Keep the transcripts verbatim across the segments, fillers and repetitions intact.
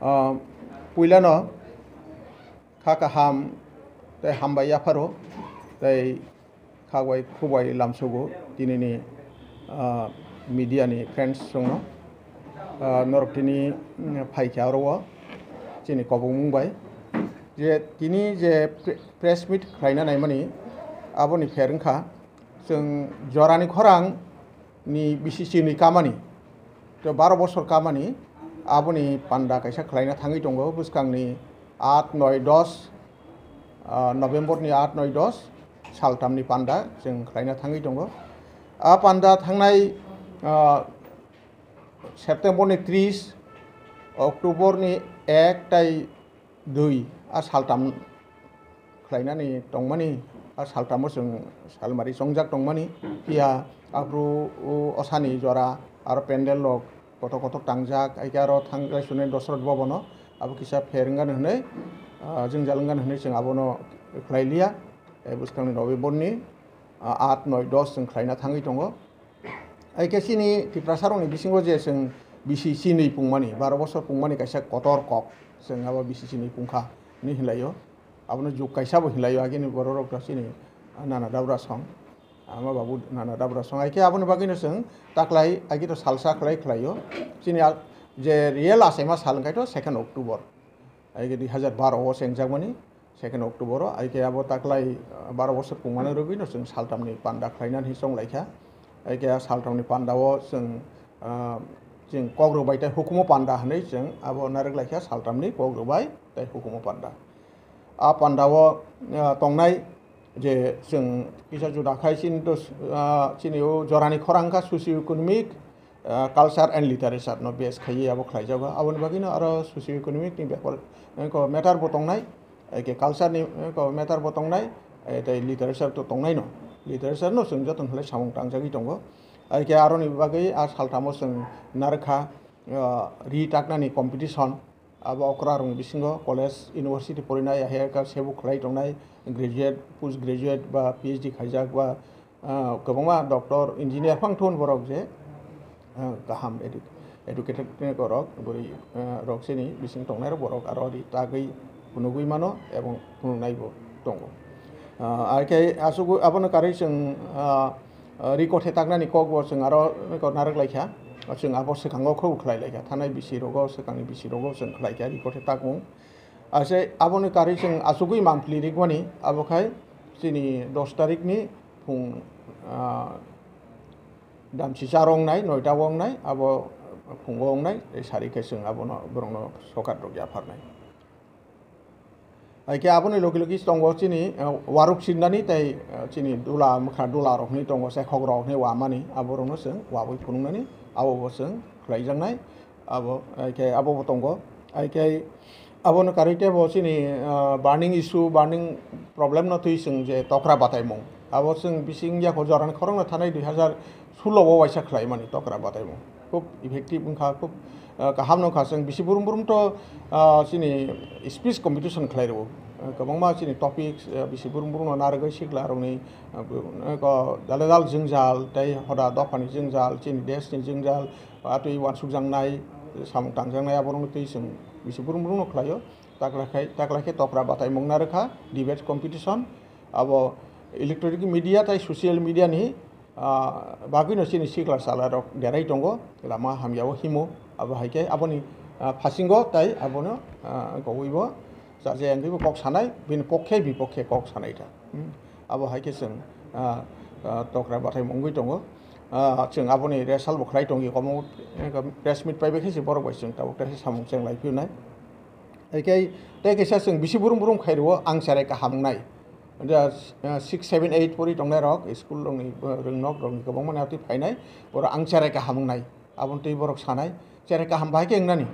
Ah, puilano kha kaham tei hambai yapharo tei khagwai khubai lamsugo tinini, ah, media ni friends chwngno, ah, norok tini, mm, phaikha oro o chini kobongmung bai je tini je pre-, press meet khlaina naimani aboni pher wngkha chwng jorani khorang ni bisi chinwi kamani, to baro bosor kamani, aboni panda kaisa khlaina thangwi tongo bwskangni aat, noi, dos, ah, November ni aat, noi, dos saltamni panda chwng khlaina thangwi tongo. A panda thangnai, ah, September ni tris, October ni ek tai dui a saltam khlainani tongmani, a saltamo chwng salmari chongjak tongmani, phiya aphuru o osani jora aro pendel rok kotor kotor tangjak, haikhe aro thanglai swnai Dosrot Bhabono abo kisa pher wngani hwnwi, ah, jwngjal wngani hwnwi chwng abono khlai liya. Tei bwskangni November ni, ah, aat, noi, dos chwng khlaina thangwi tongo. Haikhe chini Tiprasarokni bisingo je chwng bisi chinwi pungmani, baro bosor pungmani kaisa kotor kok, chwng abo bisi chinwi pungkha hinwi hinlaio. Abono juk kaisa bo hinlaio, agini bororok to chini Nana Dabra song, ama babu Nana Dabra song. Haikhe aboni bagwino chwng taklai, haikhe to salsa khlai khlaio. Chini a-, je real achaima sal wngkhaito second October. Haikhe dui hazar baro o chengjakmani second October o, haikhe abo taklai, ah, baro bosor pungmani rwgwino chwng saltamni panda khlainani chonglaikha. Haikhe a saltamni panda o chwng, ah, chwng kok rwbai tei hukumu panda hinwi chwng abo narwk laikha, saltamni kok rwbai tei hukumu panda. A panda o, ah, tongnai je chwng kisa juda khai chini to, ah, chini o jorani khorang wngkha socio economic, ah, culture and literature no base khaiwi abo khlaijago. Aboni bagwino aro socio economic ni bepar, eh, ko matter bo tongnai, eh, ke culture ni, eh, ko matter bo tongnai, eh, tei literature to tongnai no. Literature no chwng joto hwnlai samung tangjagwi tongo. Haikhe aroni bagwi a saltamo chwng narwkha, ah, ri taknani competition. Abo okra rokni bisingo college, university porinai, ahai ka sebu khlai tongnai, graduate, post graduate ba P H D khaijak ba, ah, kwbangma doctor, engineer phang thun borok je, ah, kaham edu-, educated rok, bwrwi, ah, rok chini bising tongnai rok borok aro ri tagwi phunugwi mano ebong phunuknai bo tongo. Ah, haikhe aswk abono karwi chwng, ah, ah, ri kothe taknani kok bo chwng aro narwk laikha. Chwng abo swkango khe bo khlai laikha. Thanai bisi rogo, swkangni bisi rogo chwng khlai kha ri kothe takmung. Ase aboni karwi chwng asugwi mampli rikmani, abo khai chini dos tarikni phung, ah, damsisa rongnai, noita wngnai, abo phungo wngnai, tei sari khe chwng abono borokno sokat rok yapharnai. Haikhe aboni logi logi tongo chini, eh, waruk sindani tei, eh, chini dula, mwkha dula rok hinwi tongo, sekhok rok hinwi wamani, aborokno chwng wabwi phunuknani, abo bo chwng khlaijaknai, abo, haikhe abo bo tongo. Haikhe abono karwi tei bo chini, eh, burning issue, burning problem no twi chwng je tokra bataimung, abo chwng bising yakho jorani khorokno thanai dui hazar sulo o waisa khlaimani tokra bataimung. Khub effective wngkha, khub, ah, kaham no wngkha. Chwng bisi burum burum to, ah, chini speech competition khlai rwo. Ah, kwbangma chini topics, ah, bisi burum burum no narwgwi sikla rokni, ah, bu-, ah, ko dal dal jwngjal, tei hoda dophani jwngjal, chini desh ni jwngjal, atwi uansukjaknai, samung tangjaknai, aborokno twi chwng bisi burum burum no khlaio. Takla khai, takla khe tokra bataimung narwkha, debate competition, abo electronic media tei social media ni, ah, bagwino chini sikla chala rok derai tongo, lama hamya o himo, abo hai khe aboni, ah, phasingo tei abono, ah, gowui bo chaja yangwi bo kok sanai, bini pokhe bipokhe kok sanai ta. Hmm. Abo hai khe chwng, ah, ah, tokra bathai mungwi tongo. Ah, chwng aboni result bo khlai tongwi omo, eh, press meet paibai khe se borok bai chwng tabuk ta se samung cheng lai phiyonai. Hai khe tei kaisa chwng bisi burum burum khai rwo ang cherai kaham wngnai. Da, ah, six, seven, eight pori tongnai rok, school rokni, ah, rwngnok rokni kwbangma ni atwi phainai, borok ang cherai kaham wngnai. Aboni twi borok sanai, cherai kaham bahai khe wngnani.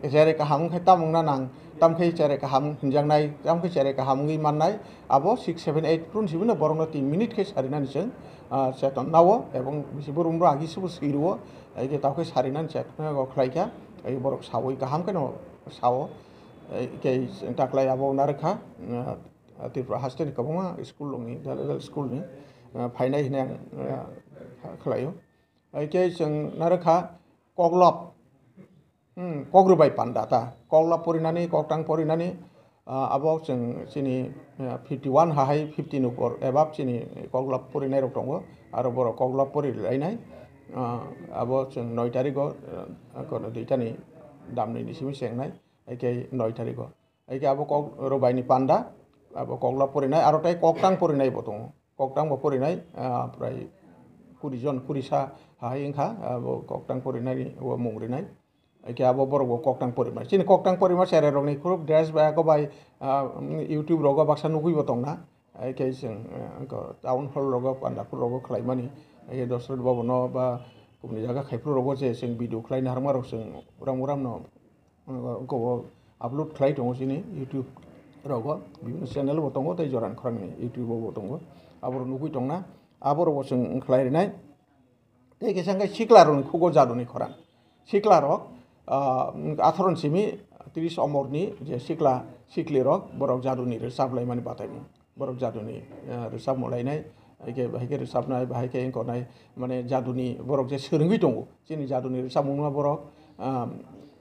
Cherai kaham wngkhe tamo wngna nang, tamo khe cherai kaham hinjaknai, tamo khe cherai kaham wngwi mannai. Abo six, seven, eight phuru ni simi no borokno tin minute khe sarinani chwng, ah, cheton nao, ebong bisi burum burum agi se bo swi rwo, age tao khe sarinani chet, eh, khlai kha, age borok sawi kaham khe no sao, eh, khe taklai abo narwkha, ah, Tripura haste ni kwbangma school rokni, dal dal school ni, ah, phainai hinwi ang, ah, khlaio. Hai khe chwng narwkha koklop. Hmm, kok rwbai panda ta. Kok lab porinani, kok tang porinani, ah, abo chwng chini, ah, fifty one hahai fifty ni ukor above chini kok lab porinai rok tongo. Aro borok kok lab pori lainai, ah, abo chwng noi tarigo, ah, kono duitani damni ni simi chengnai, hai khe noi tarigo. Hai khe abo kok rwbai ni panda, abo kok lab porinai, aro tei kok tang porinai bo tongo. Kok tang bo porinai, ah, prai kuri jon, kuri sa hai wngkha, abo kok tang porinai o mung rinai. Hai khe abo borok bo kok tang porima. Chini kok tang porima cherai rok ni khurub dress bai ako bai, ah, YouTube rogo baksa nugui bo tongna. Hai khe chwng, ah, ko town hall rogo, Pandapur rogo khlai mani. Hai khe Dosrot Bhavan no ba kubuni jaga Khaipru rogo je chwng video khlai na harma rok chwng uram uram no, ah, ko upload khlai tongo chini YouTube rogo. Bibhinno channel bo tongo tei Joran Khorang ni YouTube bo tongo. Abo rok nugui tongna. Abo rok bo chwng khlai rinai. Tei kisa hwnkhe sikla rokni khugo jaduni khorang. Sikla rok, ah, atharo ni simi tris omor ni je sikla sikli rok borok jaduni rwchap laimani bataimung. Borok jaduni, ah, rwchapmung lainai, hai khe, bahai khe rwchapnai, bahai khe wngkha nai, mane jaduni borok je swrwngwi tongo. Chini jaduni rwchapmung no borok, ah,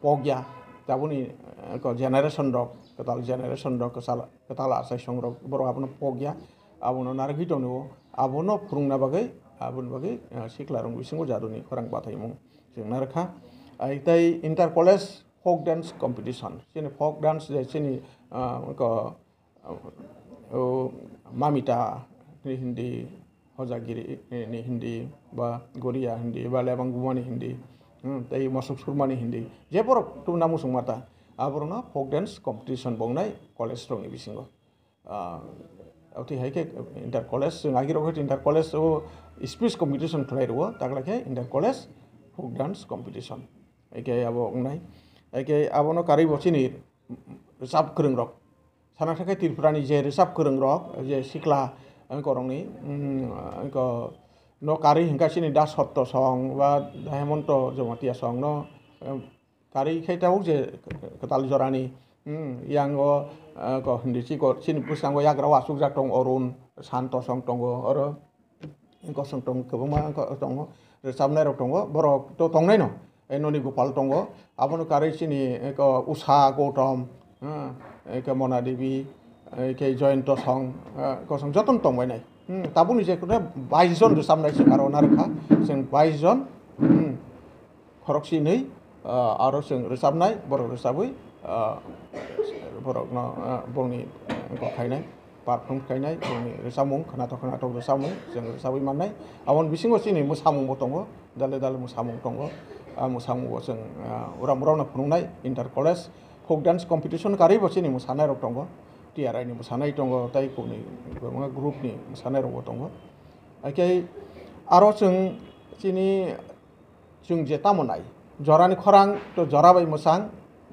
pokya. Taboni, ah, ko generation rok, kwtal generation rok, kwtal, kwtal achaisong rok borok abono pokya. Abono narwgwi tongo. Abono phwrwngna bagwi, aboni bagwi, ah, sikla rok bisingo jaduni khorang bataimung chwng narwkha. Ai tei inter college folk dance competition. Chini folk dance je chini, ah, ko, o, Mamita ni hindi, Hojagiri ni hindi, ba Goria hindi, ba Lebang Gumani hindi, hmm, tei Mosok Surmani hindi. Je borok tubuna muchung mata, aborokno folk dance competition bongnai college rokni bisingo. Ah, aboni hai khe inter college, chwng agirok hai inter college o speech competition khlai rwo, taklai khe inter college folk dance competition. Hai khe abo wngnai. Hai khe abono karwi bo chini rwchap kwrwng rok. Sana khe Tripura ni je rwchap kwrwng rok, je sikla, ang korokni, mm, ang ko no karwi hwnkha chini Da Sotto song ba Da Hemonto Jamatia song no, em, Karwi khe tabuk je kwtal jorani, hmm, yang o, ah, ko hindi chikon chini bwskango yagra o achukjak tongo Arun, Santo song tongo, oro kosong tongo, kwbangma ko-, tongo, rwchapnai rok tongo, borok to tongnai no, eh, Noni Gopal tongo, abono karwi chini, eh, ko Usha Gautam, hmm, eh, ko Mona Devi, eh, khe Joyonto song, eh, kosong jotono tongbainai. Hmm, tabukni je kune bais jon rwchapnai chwng aro narwkha, chwng bais jon, hmm, khoroksa hwnwi, ah, aro chwng rwchapnai, borok rwchabwi, ah, borokno, ah, bongni, ah, kok khainai, perform khainai, bongni rwchapmung, khwnathok khwnathok rwchapmung, chwng rwchabwi mannai. Aboni bisingo chini mwsamungbo tongo, dale dale mwsamung tongo. Ah, mwsamungo chwng, ah, uram uramno phunuknai, inter college, folk dance competition karwibo chini mwsanairok tongo, T R I ni mwsanai tongo, tei kubuni kwbangma group ni mwsanairokbo tongo. Hakhe aro chwng chini Chwng je tamo nai, jorani khorang to jora bai mwchang,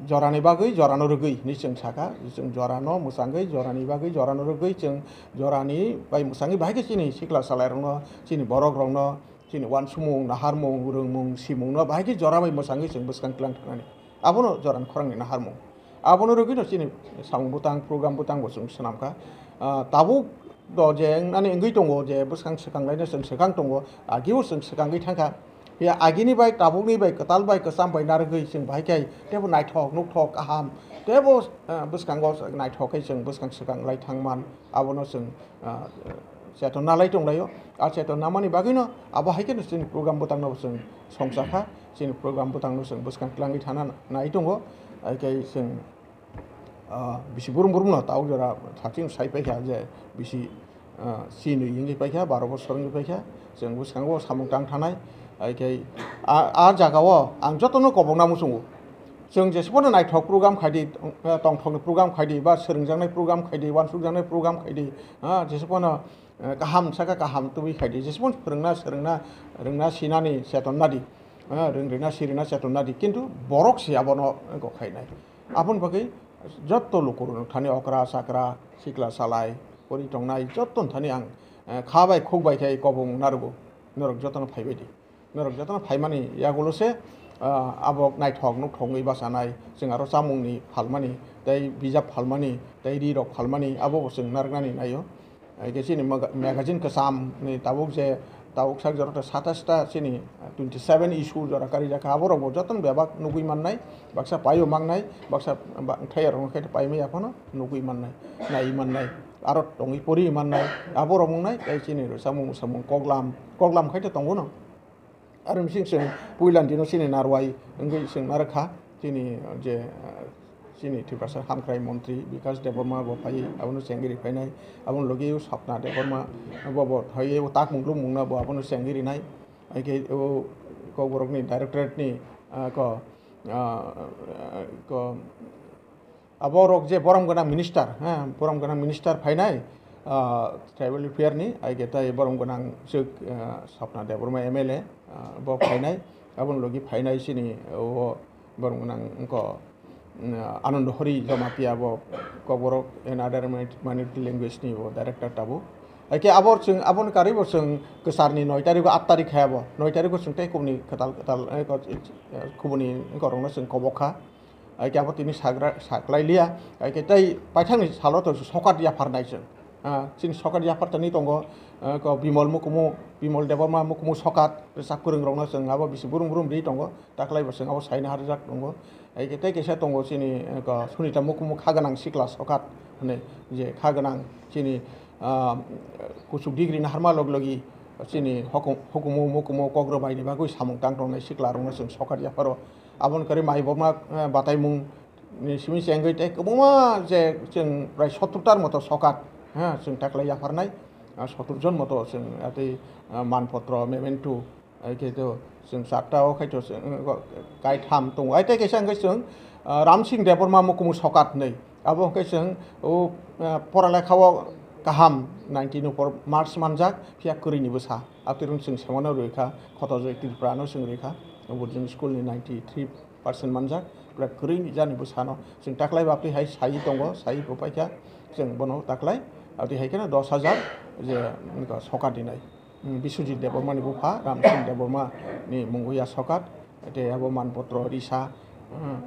jorani bagwi jorano rwgwi hinwi chwng sakha. Chwng jorano mwchangwi, jorani bagwi jorano rwgwi, chwng jorani bai mwchangwi bahai khe chini sikla salairokno, chini borokrokno, chini uansukmung, naharmung, rwngmung, simungno bahai khe jora bai mwchangwi chwng bwskang tlang thangnani. Abono jorani khorangni naharmung. Abono rwgwino chini samung bwtang, program bwtang bo chwng swnamkha. Ah, tabuk do je wngnani wngwi tongo je bwskang swkang laino chwng swkang tongo, agio chwng swkangwi thangkha. Phiya agini bai, tabukni bai, kwtal bai, kwcham bai narwgwi chwng bahai khe teibo naithok, nukthok, kaham, teibo, ah, bwskango naithok khe chwng bwskang swkang lai thangman, abono chwng, ah, chetonna lai tonglaio. A chetonna mani bagwino abo hai kheno chini program bwtangno chwng songchakha, chini program bwtangno chwng bwskang twlangwi thana nai tongo. Hai khe chwng, ah, bisi burum burumno tabuk jora thakching sai paikha je bisi, ah, chinwi wngwi paikha, baro bosor wngwi paikha, chwng bwskango samung tang thanai. Hai khe a, a jagao ang jotono kobokna muchungo. Chwng jesubano naithok program khaidi, ah, tongthokni program khaidi, ba swrwngjaknai program khaidi, uansukjaknai program khaidi, ah, jesubano, ah, kaham saka kaham tubui khaidi, jesubano swrwngna, swrwngna, rwngna sinani chetonna di, ah, rwng rwna sirwna chetonna di, kintu borok se abono kok khainai. Aboni bagwi jotto lukurokno thani okra, chakra, sikla, salai, kwrwi tongnai jotto thani ang, eh, kha bai khuk bai khe kobong narwgo, norok jotono phaibai di. Norok jotono phaimani yagulo se, ah, abo naithok nukthok wngwi bachanai, chwng aro chamungni phalmani, tei bijap phalmani, tei rirok phalmani, abo bo chwng narwknani naio. Hai khe chini maga-, magazine kwchamni tabuk je Tabuk sak jora ta satais ta chini twenty seven issue jora kari jakha, aborok bo jotono bebak nugui mannai, baksa paio mangnai, baksa ba-, thaiya rokno khe paimaya phano nugui mannai, nai mannai, aro tongwi pori mannai, aborok wngnai tei chini rwchapmung mwsamung koklam, koklam khai to tongo no. Aro bising chwng puila dino chini narwai wngwi chwng narwkha chini je, ah, chini Tiprasa hamkrai montri Bikash Debbarma bo phaiwi abono chengri phainai, aboni logi Sapna Debbarma bo, bo phaiwi tak munglu mungna bo abono chengri rinai. Hai khe o Kokborokni directorate ni, ah, ko, ah, ko, Abo rok je borom gwnang minister, ha, borom gwnang minister phainai, ah, tribal affair ni, ai khe tai borom gwnang swk, ah, Sapna Debbarma M L A, ah, bo phainai, aboni logi phainai chini o borom gwnang wngkho, mm, Anand Hori Jamatia bo Kokborok and other minority language ni bo director tabuk. Ai khe abo chwng, aboni karwi bo chwng kwcharni noi tarikh o, aat tarikh khai abo, noi tarikh o chwng tei kubuni kwtal kwtal, eh, ko-, eh, kubuni wngkha rokno chwng kobok kha. Ai khe abo tini sagra-, saklai liya. Ai khe tei paithakni salo to sokat yaphar nai chwng. Ah, chini sokat yaphar tani tongo, ah, ko Bimol Mukumu, Bimol Debbarma Mukumu sokat, rwchap kwrwng rokno chwng abo bisi burum burum ri tongo. Taklai bo chwng abo saina harjak tongo. Ai khe tei kaisa tongo chini, ah, ko Sunita Mukumu kha gwnang sikla sokat hwnwi je kha gwnang chini, ah, kuchuk degree naharma log logi chini hukum-, hukumu mukumu kok rwbaini bagwi samung tang tongnai sikla rokno chwng sokat yapharo. Aboni kwrwi mai boma, eh, bataimung ni simi chengwi tei kwbangma je chwng prai sottur tar moto sokat, ha, chwng taklai yapharnai, ah, sottur jon moto chwng atwi, ah, manpotro, memento, ai khe to chwng charta o khai to chwng, eh, kaitham tongo. Ai tei kaisa hwnkhe chwng, ah, Ramsing Debbarma Mukumu sokat hwnwi. Abo hwnkhe chwng o, ah, poralekha o kaham ninety ni upor marks manjak, phiya kwrwi ni bwsa. Atwirwng chwng semano rwikha, Khotojoy Tripura no chwng rwikha. Obo chwng school ni ninety three percent manjak, pura kwrwi ni jani bwsano. Chwng taklai baptwi hai sai tongo, sai bo paikha. Chwng bono taklai, abtwi hai kheno dos hajar je, mm, sokat dinai. Mm, Biswajit Debbarma ni bupha, Ramsing Debbarma ni mungwi ya sokat, tei abo manpotro risa, mm,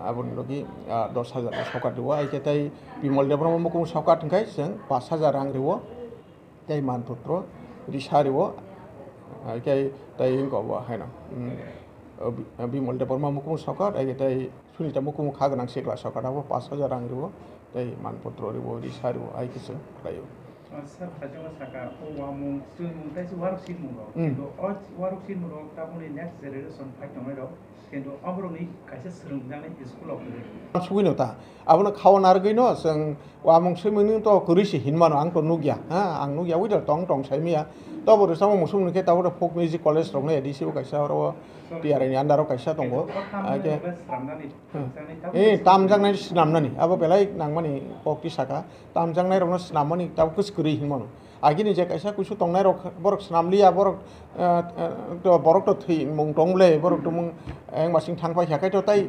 aboni logi, ah, dos hajar ni sokat rwo. Hai khe tei Bimol Debbarma mukung sokat hwnkhe chwng pash hajar rang rwo. Tei manpotro risa rwo, hai khe tei wngkha bo haino, mm, o Bi-, Bimol Debbarma mukumu sokat, hai khe tei Sunita mukumu kha gwnang sikla sokat, abo pash hajar rang rwo, tei manpotro rwo, risa rwo, hai khe se khlaio. Sir, khaijokma saka, o wamung, swimung, tei se warok sinmung rok. Mm. Kintu o warok sinmung rok tabukni next generation phai tongnai rok, kintu aborokni kaisa swrwngjaknai school rok kwrwi. Sugwino ta, abono khawa narwgwino chwng Wamung swimung to kwrwi se hinmano, ang to nukya, ha, ang nukya, ui da tong tong sai miya. To bo rwchapmung musung nukhe tabuk folk music college rokno A D C o kaisa oro T R A ni under o kaisa tongo. Ake, eh, tamjaknai swnamnani, abo belai nangmani kok ti saka, tamjaknai rokno swnammani tabuk kwswk kwrwi hinmano. Agini je kaisa kuisu tongnai rok, borok swnamliya, borok, eh, eh, to, borok to thwi mung tong ble, borok to mung, eh, masing thang paikha, kaitor tai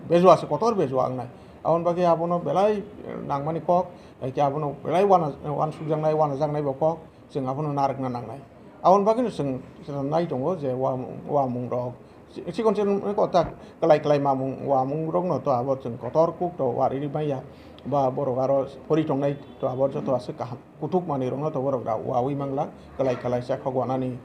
bejua se, kotor bejua wngnai. Aboni bagwi abono belai, eh, nangmani kok, hai khe abono belai wana-, wansukjaknai, wanajaknai bo kok, chwng abono narwkna nangnai. Aboni bagwino chwng, chwng nai tongo je wa-, wamung rok, chi-, chikon chikon kok ta kwlai kwlai mamung, wamung rokno to abo chwng kotor kuk to warwi manya, ba borok aro pori tongnai to abo joto aswk kaham. Kutuk manwi rokno to borok da wawi mangla, kwlai kwlai chakhok wanani,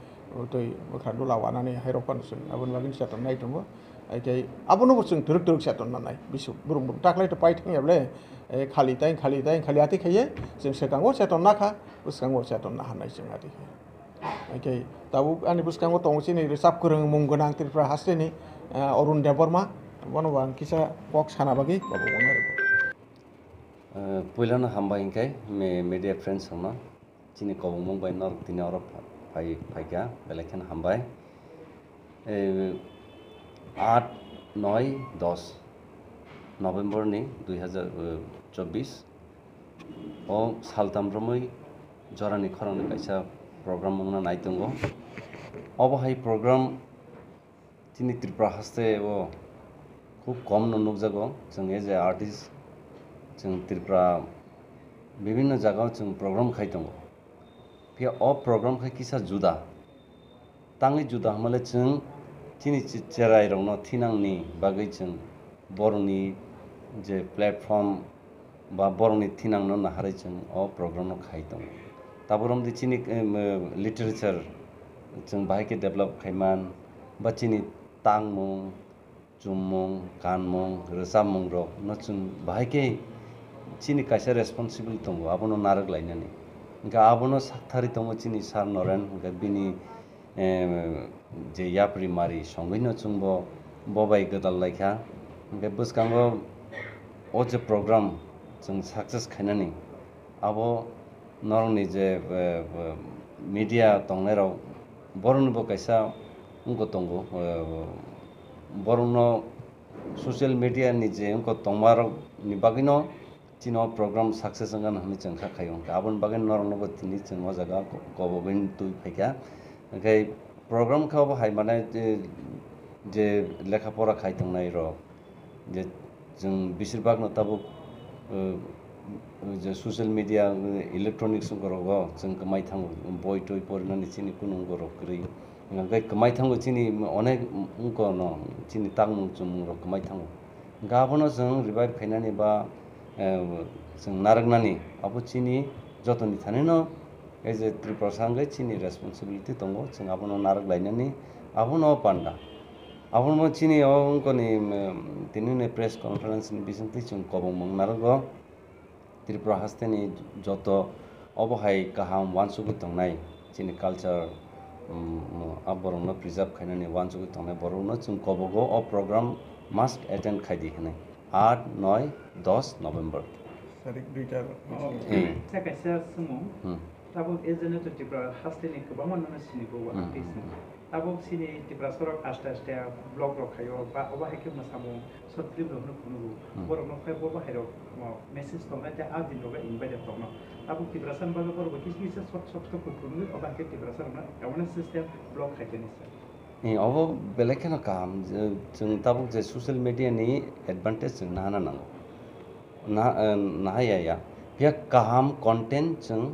twi bwkha dula wanani hai rok phano chwng aboni bagwi seton nai tongo. Hai khe abono bo chwng twrwk twrwk seton nanai, bisuk brum brum taklai to pai thangya ble, eh, khali tai khali tai khali ati khaiye chwng swkango seton nakha, bwskango seton naharnai chwng ati khe. Hai khe tabuk ani bwskango tongo chini rwchap kwrwng mung gwnang Tripura hasteni, eh, Arun Debbarma, bono bo ang kisa kok sana bagwi bobo wngnai rwgo. Eh, puilano hambai hwnkhe me-, media friends rokno chini kobongmung bai norok tini oro pha-, phai, phaikha, belai kheno hambai. Eh, aat, noi, dos November ni dui hazar chobbish o saltam romwi jorani khorangni kaisa program wngna nai tongo. Obo hai program Chini Tripura haste o khub kom no nukjago, chwng as a artist, chwng Tripura bibhinno jaga o chwng program khai tongo. Phiya o program khai kisa juda. Tangwi juda hwnmale chwng chini che-, cherai rokno thinangni bagwi chwng borokni je platform ba borokni thinangno naharwi chwng o program no khai tongo. Tabuk romdi chini, em, eh, literature chwng bahai khe develop khaiman, ba chini tangmung, chummung, kanmung, rwchapmungrokno chwng bahai khe chini kaisa responsible tongo, abono narwk lainani. Hwnkhe abono sakthari tongo chini Sir Noren, hwnkhe bini, em, je yapri mari songwino chwngbo bo bai gwdal laikha. Hwnkhe bwskango o je program chwng success khainani, abo norokni je, eh, eh, media tongnairok, boroknibo kaisa wngkha tongo, eh, borokno social media ni je wngkha tongmarokni bagwino chini o program success wngkha hwnwi chwng kha khaio. Aboni bagwi noroknobo tini chwng o jaga ko-, kobogwi twi phaikha. Hwnkhe program khe obo hai mane je, je lekha pora khai tongnairok, je chwng besir bagno tabuk, eh, je social media, eh, electronics wngkorogo chwng kwmai thango, boi toi porinani chini kunu wngkorok kwrwi. Hwnkhe kwmai thango chini onek wngkono chini tangmung chumung rok kwmai thango. Hwnkhe abono chwng revive khainani ba, eh, chwng narwknani abo chini jotoni thanino, ei je Tiprasa hwnkhe chini responsibility tongo, chwng abono narwk lainani, abono panda. Abono chini o wngkoni, mm, tinini press conference ni bisingtwi chwng kobongma narwgo. Tripura hasteni joto obo hai kaham uansugwi tongnai, chini culture, mm, mm, a borokno preserve khainani uansugwi tongnai borokno chwng kobogo o program must attend khaidi hwnwi, aat, noi, dos November. Tarik duita. Hmm. Kaisa, kaisa swngmung. Hmm. Tabuk agenda to Tripura hasteni kwbangma nono sini bo Hmm, artist hmm, no. Hmm. Tabuk sini Tiprasa rok aste aste vlog rok khaio, ba obo hai khe mwsamung short film rok no phunukgo. Hmm. Borok no khai bo bahai rok, o, message tongnai tei a din rok invite rok tongno. Tabuk Tiprasa ni bagwi borok bo kisa kisa short short khe phunukgwi obo hai khe Tiprasa rok no awareness system vlog khai toni sir. Eh, obo belai kheno kaham, je chwng tabuk je social media ni advantage chwng nahana nango. Na, eh, nahaya ya. Phiya kaham content chwng,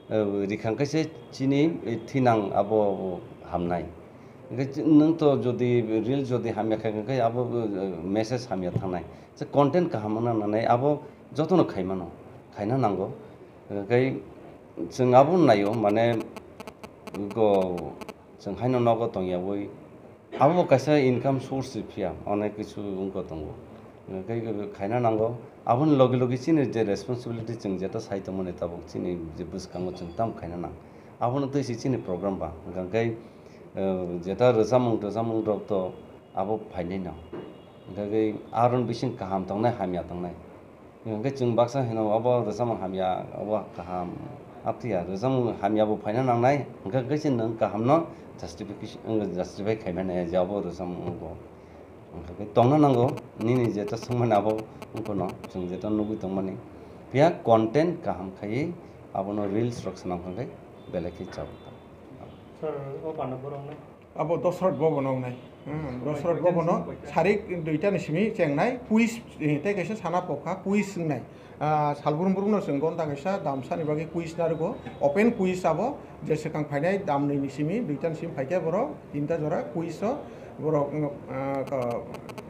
eh, rikhang khe se chini, eh, thinang abo hamnai. Hwnkhe chi-, nwng to jodi reel jodi hamya kha khe abo, eh, message hamya thangnai. Je content kaham wngna nanai abo jotono khaimano, khaina nango. Hwnkhe chwng abo naio mane go chwng haino nogo tongyawi. Abo bo kaisa income source se phiya, onek kichu wngkha tongo. Hwnkhe khaina nango. Aboni logi logi chini je responsibility chwng jeta sai tongmani tabuk chini je bwskango chwng tamo khaina nang. Abono twi se chini program ba. Hwnkhe, eh, jeta rwchapmung twchapmung rok to abo phainai no. Hwnkhe aron bising kaham tongnai hamya tongnai. Hwnkhe chwng baksa hino, obo rwchapmung hamya, obo kaham. Aphiya, rwchapmung hamya bo phaina nangnai, hwnkhe kaisa nwng kahamno justification, wng, justify khaimani, je obo rwchapmung wngkha. Hwnkhe tongna nango, nini jeta swngmani abo wngkhano, chwng jeta nugwi tongmani. Phiya content kaham khaiwi abono reels rok swnam kha khe belai khe chabwi tong. Sir, o bana borokno Abo Dosrot Bhavan wngnai. Hmm, Dosrot Bhavan o sarik duita ni simi chengnai, quiz, eh, tei kaisa sana pokha, quiz wngnai. Ah, salbrum brum no chwng gonta kaisa damsa ni bagwi quiz narwgo, open quiz abo, je swkang phainai damnwi ni simi, duita ni simi phaikhe borok tinta jora quiz o borok, mm, ah, ka-,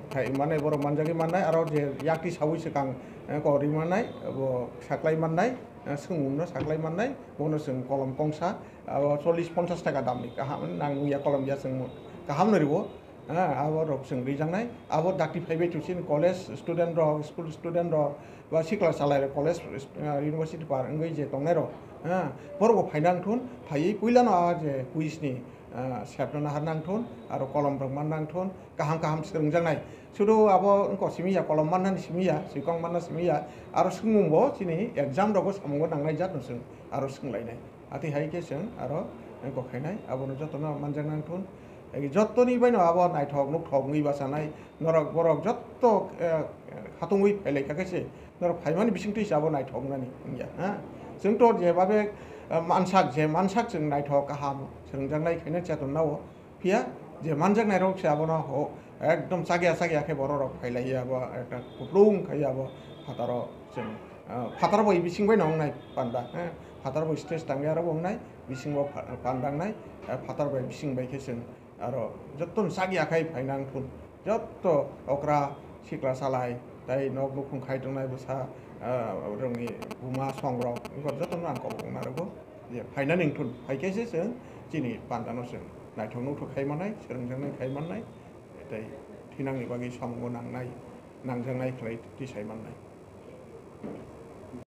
khai mane borok manjagwi mannai, aro je yakti sawi swkang, eh, kok ri mannai, bo saklai mannai, eh, swngmung no saklai mannai, bono chwng kolom kongsa, abo chollish ponchash taka damni kaham nang ya kolom ya chwng kaham no ribo, ha, abo rok chwng rijaknai, abo dakti phaibai to chini college student rok, school student rok, ba sikla salai rok college, ah, university par wngwi je tongnai rok, ha, borok bo phaina wngthun, phaiwi puila no a je quiz ni, ah, sepna nahar nangthun, aro kolom rok man nangthun, kaham kaham swrwngjaknai. Sudu abo wngkok simi ya, kolom mannani simi ya, swikang manna simi ya, aro swngmung bo chini exam rogo samungo nangnai jat no chwng aro swnglainai. Ati hai khe chwng aro wngkok khainai, abono jotono manjak nang thun. Egi jottoni baino abo naithok nukthok wngwi bachanai, norok borok jotto, eh, khatungwi phailai kha khe se, norok phaimani bisingtwi se abo naithok wngnani wngya, ha? Chwng to jebabe, eh, mansak, je mansak chwng naithok kaham swrwngjaknai khaina cheton nao. Phiya je manjaknai rok se abono ho, ekdom chakya chakya khe borok rok phailaiya, abo ekta kuplung khai abo phataro chwng, ah, phatar bai bising bai no wngnai panda, eh, phatar bai stage tangwi aro bo wngnai, bising bo pha-, panda wngnai, eh, phatar bai bising bai khe chwng aro jottoni chakya khai phaina wngthun, jotto okra sikla salai tai nok nukhung khai tongnai bwsa, ah, rokni buma song rok, wngkha jotono ang kobok wngna rwgo. Phainani wngthun, phaikhe se chwng chini pandano chwng naithok nuthok khai mannai, swrwngjaknai khai mannai, tei thinangni bagwi samungo nangnai, nangjaknai khlai tisai mannai.